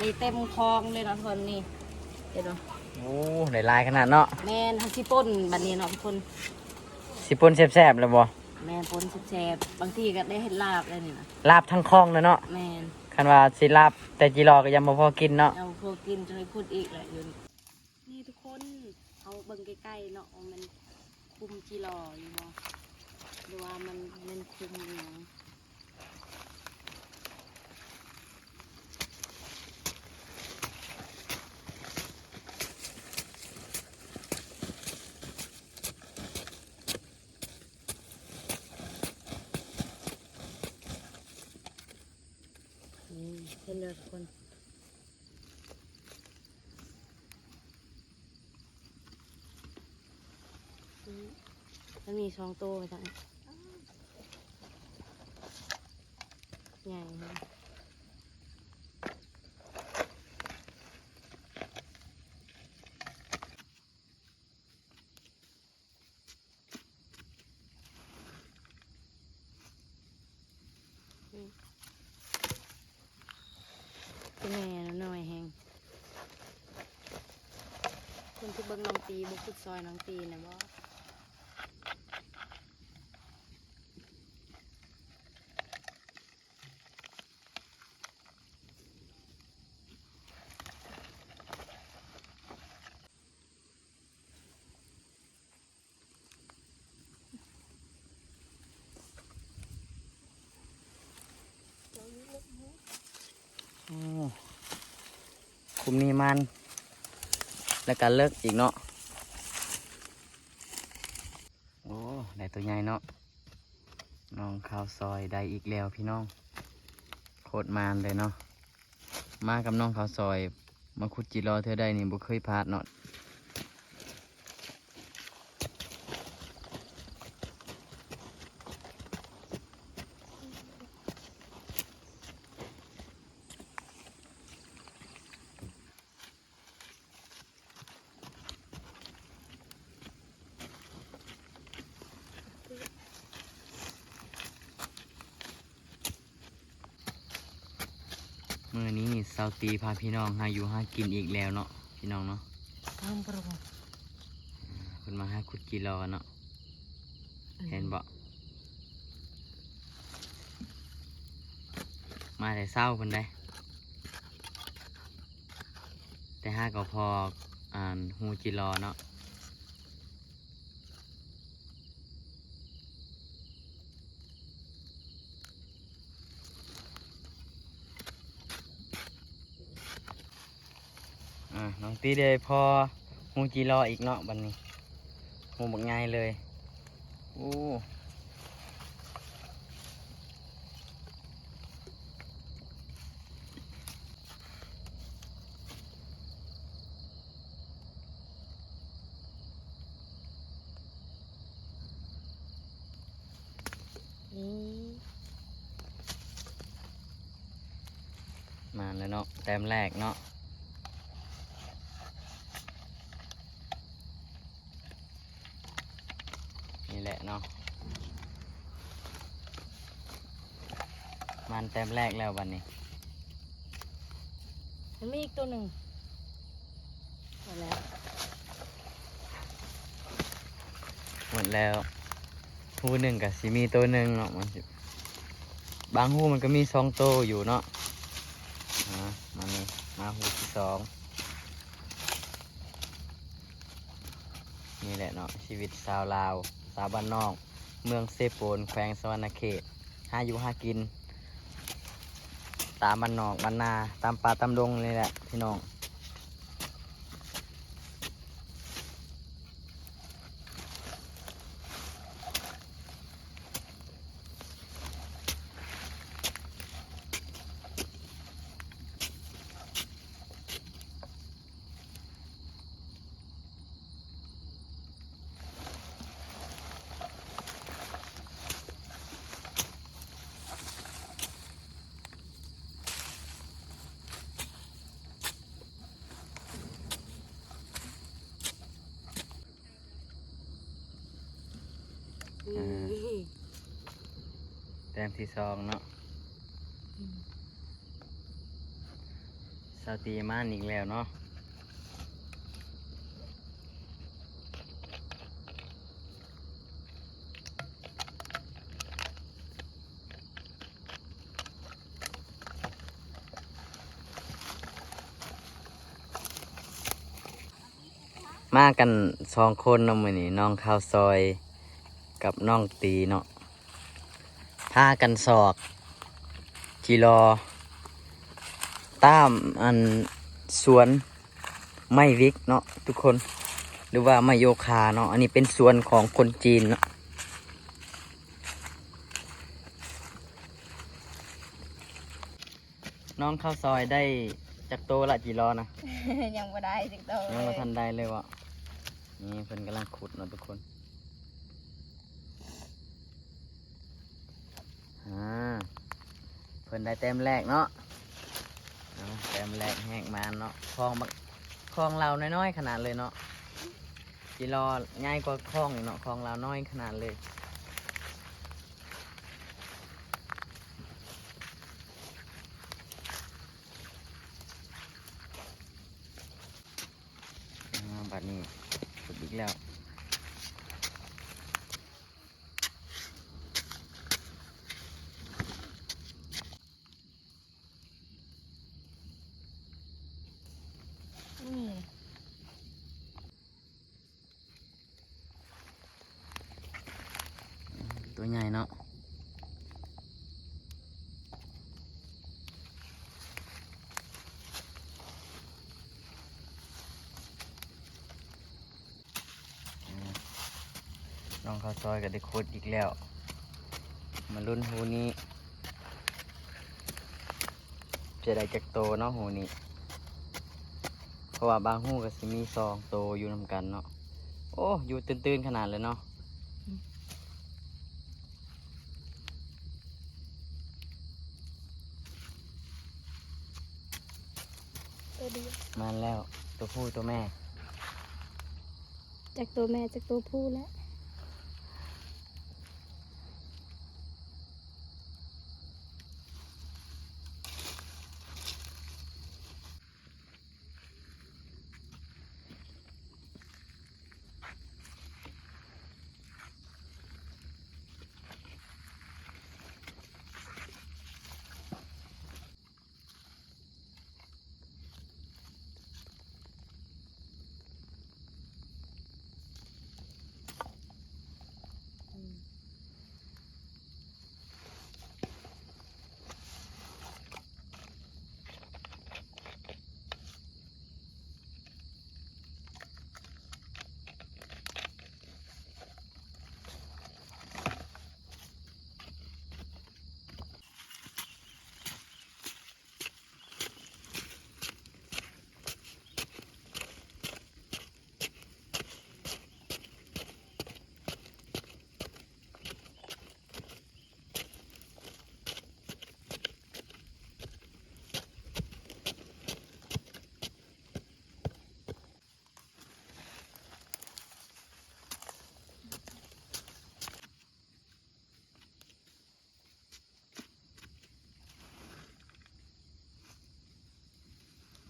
ນີ້ເຕັມຄອງເລີຍເນາະທຸກຄົນ ນີ້ ເຫັນບໍ່? ໂອ້ ໄດ້ຫຼາຍຂະໜາດເນາະ. ແມ່ນ ເຮົາຊິປົ່ນບັດນີ້ເນາະທຸກຄົນ. ຊິປົ່ນແຊບໆ ແລ້ວບໍ່? ແມ່ນ ປົ່ນແຊບໆ ບາງທີກໍໄດ້ເຮັດລາບໄດ້ນີ້ນະ. ລາບທັງຄອງເລີຍເນາະ. ແມ່ນ ຄັນວ່າຊິລາບແຕ່ຈີລໍກໍຍັງບໍ່ພໍກິນເນາະ. ຍັງບໍ່ພໍກິນ ຈັ່ງໄດ້ຂຸດອີກແຫຼະຢູ່ນີ້. ນີ້ທຸກຄົນ ເຮົາເບິ່ງໃກ້ໆເນາະ ວ່າມັນຄຸມຈີລໍຢູ່ບໍ່ ຫຼືວ່າມັນ ມັນຄຸມອີ່ຫຍັງ. ນີ້ ເຫັນແລ້ວທຸກຄົນ. ອືມ ມັນມີສອງໂຕໄປທາງນີ້ ໃຫຍ່ແຮງ. ອືມ ຄືແມ່ນ້ອຍແຮງ. ຄົນທີ່ເບິ່ງນ້ອງຕີ ບໍ່ຄິດຊ່ອຍນ້ອງຕີນະບໍ່? ໂອ້ ຂຸມນີ້ມັນ ແລ້ວກໍເລິກອີກເນາະ. ໂອ້ ໄດ້ຕົວໃຫຍ່ເນາະ. ນ້ອງຂາວຊອຍໄດ້ອີກແລ້ວພີ່ນ້ອງ ໂຄດໝານເລີຍເນາະ. ມາກັບນ້ອງຂາວຊອຍ ມາຂຸດຈີລໍເທື່ອໃດນີ້ບໍ່ເຄີຍພາດເນາະ. ມື້ນີ້ສາວຕີພາພີ່ນ້ອງຫາຢູ່ຫາກິນອີກແລ້ວເນາະ ພີ່ນ້ອງເນາະ. ເພິ່ນມາຫາຂຸດຈີລໍເນາະ. ເຫັນບໍ່? ມາແຕ່ເຊົ້າພຸ້ນໃດ ແຕ່ຫາກໍພໍ ອັນ ຫູຈີລໍເນາະ. ອ່າ ນ້ອງຕີໄດ້ພໍຫູຈີລໍອີກເນາະ ບັດນີ້ ຫູບັກໃຫຍ່ເລີຍ. ໂອ້ ນີ້ ມາແລ້ວເນາະ ແຕ້ມແລກເນາະ. ນີ້ແຫຼະເນາະ ມັນແຕ້ມແລກແລ້ວບັດນີ້. ມັນມີອີກໂຕໜຶ່ງ ໝົດແລ້ວ ໝົດແລ້ວ. ຮູໜຶ່ງກໍຊິມີໂຕໜຶ່ງເນາະ ມັນຊິ ບາງຮູມັນກໍມີສອງໂຕຢູ່ເນາະ. ອ່າ ມານີ້ ມາຮູທີສອງ. ນີ້ແຫຼະເນາະ ຊີວິດຊາວລາວ ຊາວບ້ານນອກ ເມືອງເຊໂປນ ແຂວງສະຫວັນນະເຂດ ຫາຢູ່ຫາກິນຕາມບ້ານນອກບ້ານນາ ຕາມປ່າຕາມດົງນີ້ແຫຼະພີ່ນ້ອງ. ອ່າ ແຕ້ມທີສອງເນາະ. ອືມ ສ ລາວຕີມາອີກແລ້ວເນາະ. ມາກັນສອງຄົນເນາະມື້ນີ້ ນ້ອງຄາວຊອຍກັບນ້ອງຕີເນາະ ພາກັນຊອກຈີລໍຕາມອັນສວນໄມ້ວິກເນາະທຸກຄົນ ຫຼືວ່າໄມ້ໂຍຄາເນາະ. ອັນນີ້ເປັນສວນຂອງຄົນຈີນເນາະ. ນ້ອງຄາວຊອຍໄດ້ຈັກໂຕລະຈີລໍນະ? ຍັງບໍ່ໄດ້ຈັກໂຕ ຍັງບໍ່ທັນໄດ້ເລີຍເວາະ. ນີ້ເພິ່ນກຳລັງຂຸດເນາະທຸກຄົນ. ອ່າ ເພິ່ນໄດ້ແຕ້ມແລກເນາະ. ເອົາ ແຕ້ມແລກແຮງມານເນາະ. ຂອງບັກ ຂອງລາວນ້ອຍໆຂະໜາດເລີຍເນາະ. ຈີລໍໃຫຍ່ກວ່າຂອງອີກເນາະ ຂອງລາວນ້ອຍຂະໜາດເລີຍ. ອ່າ ບາດນີ້ຂຸດອີກແລ້ວ. ນີ້ ຕົວໃຫຍ່ເນາະ. ນ້ອງຄາວຊອຍກໍໄດ້ຂຸດອີກແລ້ວ. ມາລຸ້ນຮູນີ້ ຈະໄດ້ຈັກໂຕເນາະ ຮູນີ້. ເພາະວ່າບາງຮູກໍຊິມີສອງໂຕຢູ່ນຳກັນເນາະ. ໂອ້ ຢູ່ຕື້ນໆຂະໜາດເລີຍເນາະ. ໂຕດຽວ ມາແລ້ວ ໂຕຜູ້ໂຕແມ່. ຈັກໂຕແມ່ຈັກໂຕຜູ້ແຫຼະ.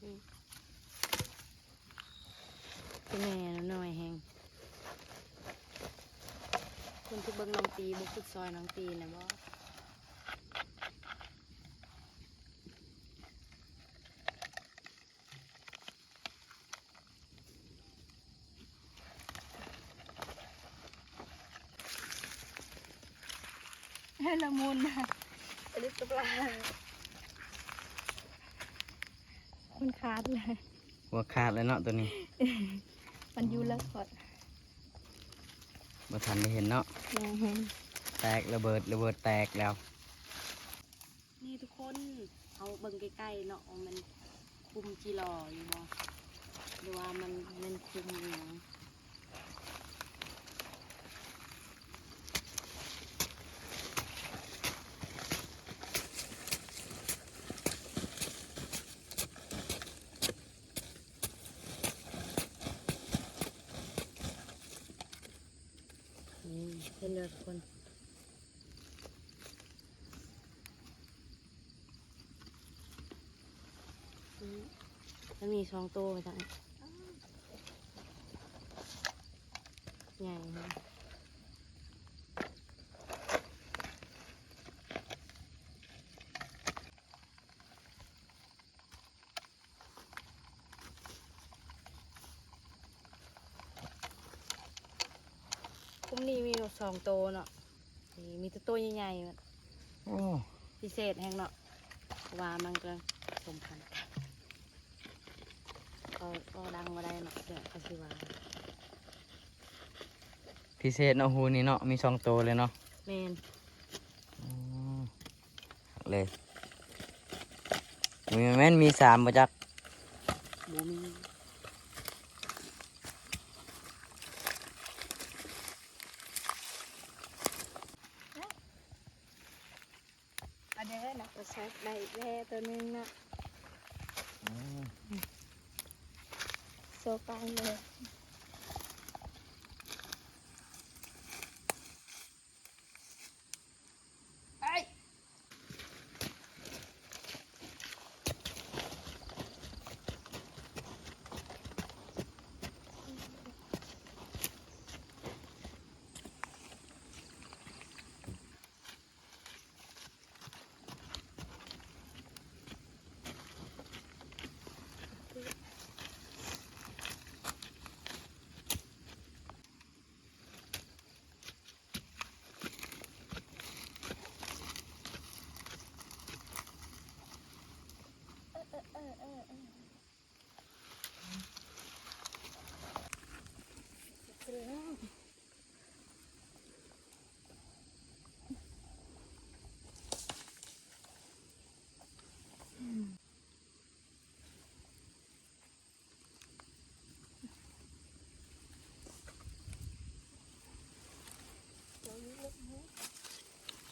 ອືມ ແມ່ນ້ອຍແຮງ. ຄົນທີ່ເບິ່ງນ້ອງຕີບໍ່ຄິດຊ່ອຍນ້ອງຕີແລ້ວບໍ່? ລະມຸນນະ ອັນນີ້ກຳລັງ ມັນຂາດເລີຍ ຫົວຂາດເລີຍເນາະໂຕນີ້. ມັນຢູ່ເລິກໂພດ ບໍ່ທັນໄດ້ເຫັນເນາະ. ແມ່ນ ແຕກລະເບີດ ລະເບີດແຕກແລ້ວ. ນີ້ທຸກຄົນ ເຮົາເບິ່ງໃກ້ໆເນາະ ວ່າມັນຄຸມຈີລໍຢູ່ບໍ່ ຫຼືວ່າມັນແມ່ນຄຸມອີ່ຫຍັງ. ນີ້ ເຫັນແລ້ວທຸກຄົນ. ອືມ ມີສອງໂຕວ່າຊັ້ນ ໃຫຍ່. ກຸ່ມນີ້ມີຢູ່ສອງໂຕເນາະ ນີ້ມີແຕ່ໂຕໃຫຍ່ໆ ໂອ້ ພິເສດແຮງເນາະ ເພາະວ່າມັນກຳລັງຜະສົມພັນກັນ ກໍ ກໍດັງບໍ່ໄດ້ເນາະ ເພິ່ນເຂົາຊິວ່າ ພິເສດເນາະ ຫູນີ້ເນາະ ມີສອງໂຕເລີຍເນາະ ແມ່ນ ອືມ ເລີຍ ມີ ແມ່ນມີສາມບໍ່ຈັກ ບໍ່ມີ ອັນເດີນະ ກໍຊັກໄດ້ແລ້ວໂຕໜຶ່ງນະ ອືມ ໂຊກາງເລີຍ.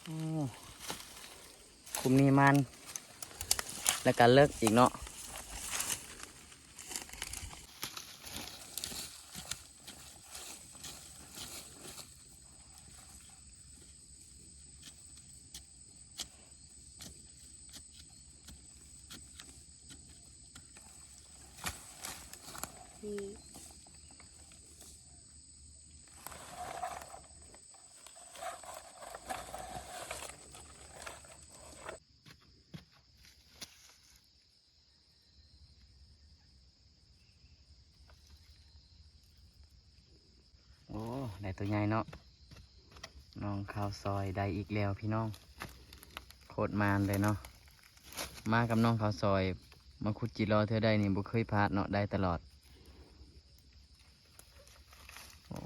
ໂອ້ ຂຸມນີ້ມັນ ແລ້ວກະເລິກອີກເນາະ. ໂອ້ ໄດ້ໂຕໃຫຍ່ເນາະ ນ້ອງຂາວຊອຍໄດ້ອີກແລ້ວພີ່ນ້ອງ ໂຄດໝານເລີຍເນາະ ມາກັບນ້ອງຂາວຊອຍ ມາຂຸດຈີລໍເທື່ອໃດນີ້ບໍ່ເຄີຍພາດເນາະ ໄດ້ຕະຫຼອດ ໂອ້.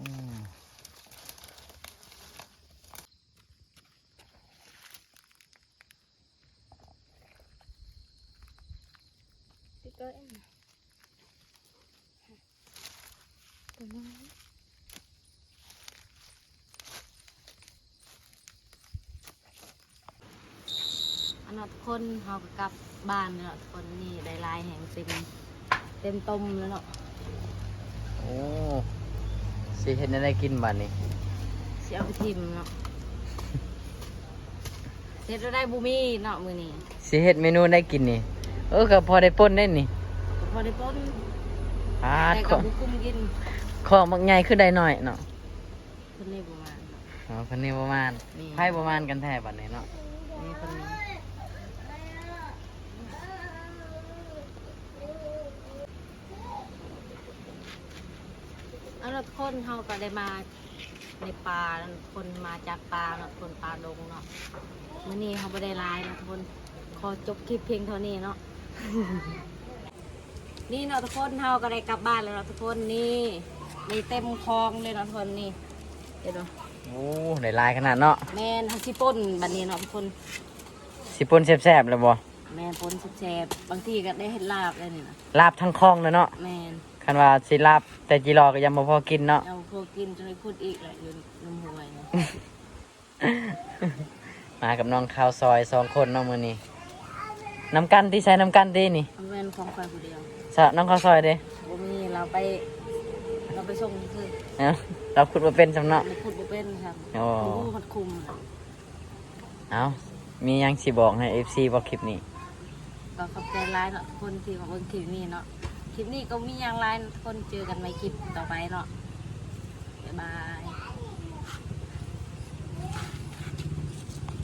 ອັນເນາະ ທຸກຄົນ ເຮົາກໍກັບບ້ານເນາະ ທຸກຄົນ ນີ້ໄດ້ຫຼາຍແຮງ ເຕັມ ເຕັມຕົມແລ້ວເນາະ ໂອ້ ຊິເຮັດແນວໃດກິນບາດນີ້ ຊິເອົາໄປຖິ້ມເນາະ ເຮັດແນວໃດບໍ່ມີເນາະມື້ນີ້ ຊິເຮັດເມນູໃດກິນນີ້ ເອີ ກໍພໍໄດ້ປົ່ນໄດ້ນີ້ ກໍພໍໄດ້ປົ່ນ ອາ ແຕ່ກໍບໍ່ກຸ້ມກິນ ຂອງບັກໃຫຍ່ຄືໄດ້ໜ້ອຍເນາະ ເພິ່ນນີ້ບໍ່ມານເນາະ ອໍ ເພິ່ນນີ້ບໍ່ມານ ນີ້ ໃຜບໍ່ມານກັນແທ້ບັດນີ້ເນາະ ນີ້ເພິ່ນນີ້ ເອົາລະ ທຸກຄົນ ເຮົາກໍໄດ້ມາໃນປ່າ ຄົນມາຈາກປ່າເນາະ ຄົນປ່າດົງເນາະ ມື້ນີ້ເຮົາບໍ່ໄດ້ຫຼາຍເນາະ ທຸກຄົນ ຂໍຈົບຄລິບພຽງເທົ່ານີ້ເນາະ. ນີ້ເນາະທຸກຄົນ ເຮົາກໍໄດ້ກັບບ້ານແລ້ວເນາະທຸກຄົນ ນີ້ ໄດ້ເຕັມຄອງເລີຍເນາະທຸກຄົນ ນີ້ ເຫັນບໍ່ ໂອ້ ໄດ້ຫຼາຍຂະໜາດເນາະ ແມ່ນ ເຮົາຊິປົ່ນບັດນີ້ເນາະທຸກຄົນ ຊິປົ່ນແຊບໆ ແລ້ວບໍ່ ແມ່ນ ປົ່ນແຊບໆ ບາງທີກໍໄດ້ເຮັດລາບແລ້ວນີ້ນະ ລາບທັງຄອງເລີຍເນາະ ແມ່ນ ຄັນວ່າຊິລາບແຕ່ຈີລໍກໍຍັງບໍ່ພໍກິນເນາະ ຍັງບໍ່ພໍກິນ ຈັ່ງໄດ້ຂຸດອີກແຫຼະ ຢູ່ນຳຫ້ວຍນີ້. ມາກັບນ້ອງຂາວຊອຍສອງຄົນເນາະມື້ນີ້ ນຳກັນຕິ ໃສ່ນຳກັນຕິນີ້ ແມ່ນຂອງຂ້ອຍຜູ້ດຽວ ຊະ ນ້ອງຂາວຊອຍເດ ບໍ່ມີ ລາວໄປ ລາວໄປສົ່ງຊື່ ເອົ້າ ລາວຂຸດບໍ່ເປັນຊ້ຳເນາະ ລາວຂຸດບໍ່ເປັນຊ້ຳ ໂອ້ ບໍ່ຮູ້ຮອດຂຸມ ເອົ້າ ມີຫຍັງຊິບອກໃຫ້ເອັຟຊີບໍ່ຄລິບນີ້ ກໍຂອບໃຈຫຼາຍເນາະ ຄົນທີ່ມາເບິ່ງຄລິບນີ້ເນາະ ຄລິບນີ້ກໍມີຫຍັງຫຼາຍ ທຸກຄົນ ເຈີກັນໃໝ່ຄລິບຕໍ່ໄປເນາະ ບາຍບາຍ.